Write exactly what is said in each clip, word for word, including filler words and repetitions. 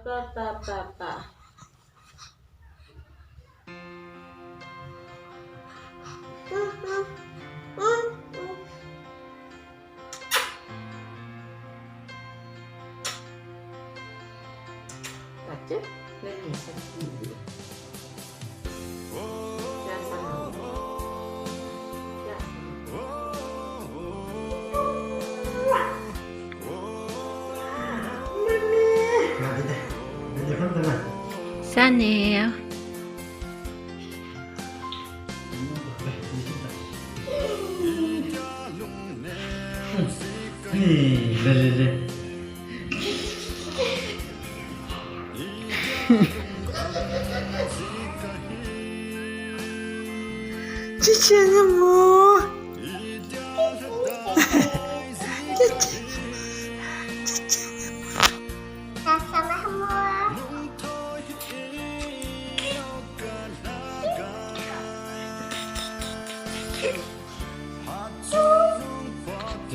Pa, pa, pa, pa. Pacha, nani sakit. Sani. Chichi, meu amor. Chichi. Chichi, meu amor.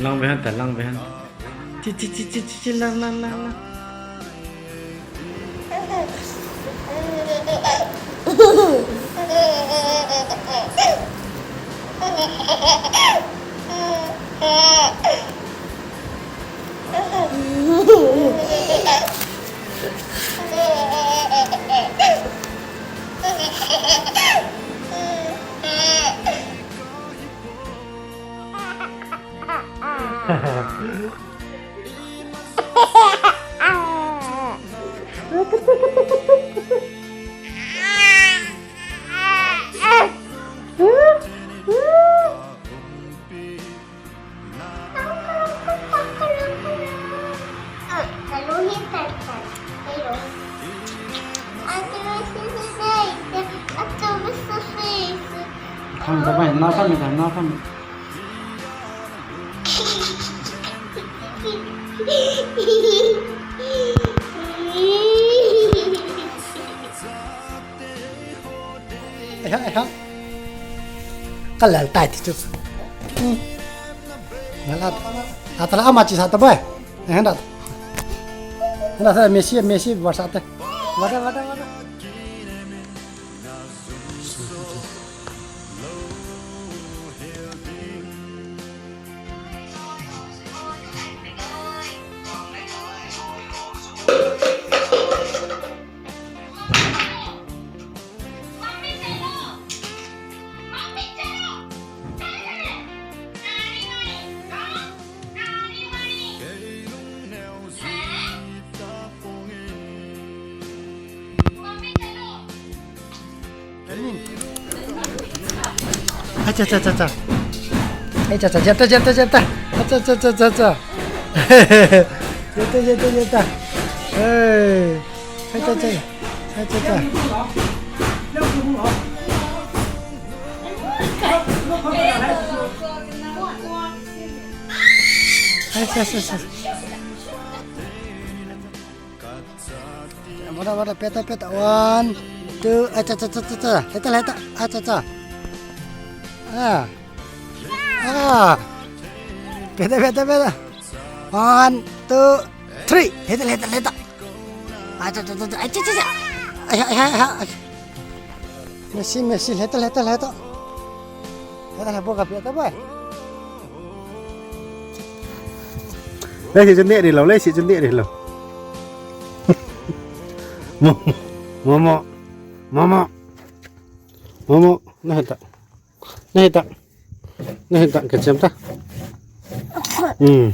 Lang behan ta, lang behan. Chi, chi, chi, chi, chi, chi, lang, lang, lang, lang. Kham ta bai, na kham ta, na kham. Ai ha, ai ha. Ka lal tai ti chu. Hmm. Lal at. Atala ama chi sa ta bai. Eh, handa. Handa sa Messi, Messi Barca te. Wada, wada, wada. Acha, acha, acha, acha. Eh, acha, acha, jata, jata, jata. Acha, acha, acha, acha, acha. Jata, jata, jata. Hey. Acha, acha. Acha, acha. Acha, acha, acha. Wada, wada, peta, peta. One, two, acha, acha, acha, acha, acha. Leta, leta. Acha, acha. Ah. Ah. Peta, peta, peta. One, two, three. Leta, leta, leta. Acha, acha, acha, acha, acha, acha. Ai, ai, ai, ai. Messi, Messi, leta, leta, leta. Leta, leta, boka, peta, boy. Lei si chun neh ri lou, lei si chun neh ri lou. Mo, mo, mo, mo, mo. Mo, mo, na heta. Na heta. Na heta, ka chem ta. Hmm.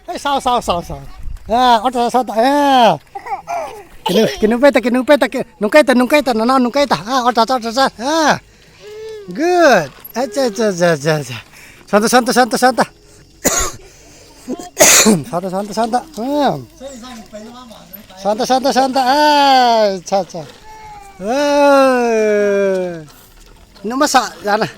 Hey, sao, sao, sao, sao. Ah, ota, sao ta, ah. Kinu, kinu peta, kinu peta, ki-, nungkai ta, nungkai ta, nana, nungkai ta. Ah, ota, ota, ota, ah. Good. Acha, acha, acha, acha, acha. Santa, santa, santa, santa. Santa, santa, santa. Ah. Santa, santa, santa. Ah, acha, acha. Ah. Numa sa, ya na.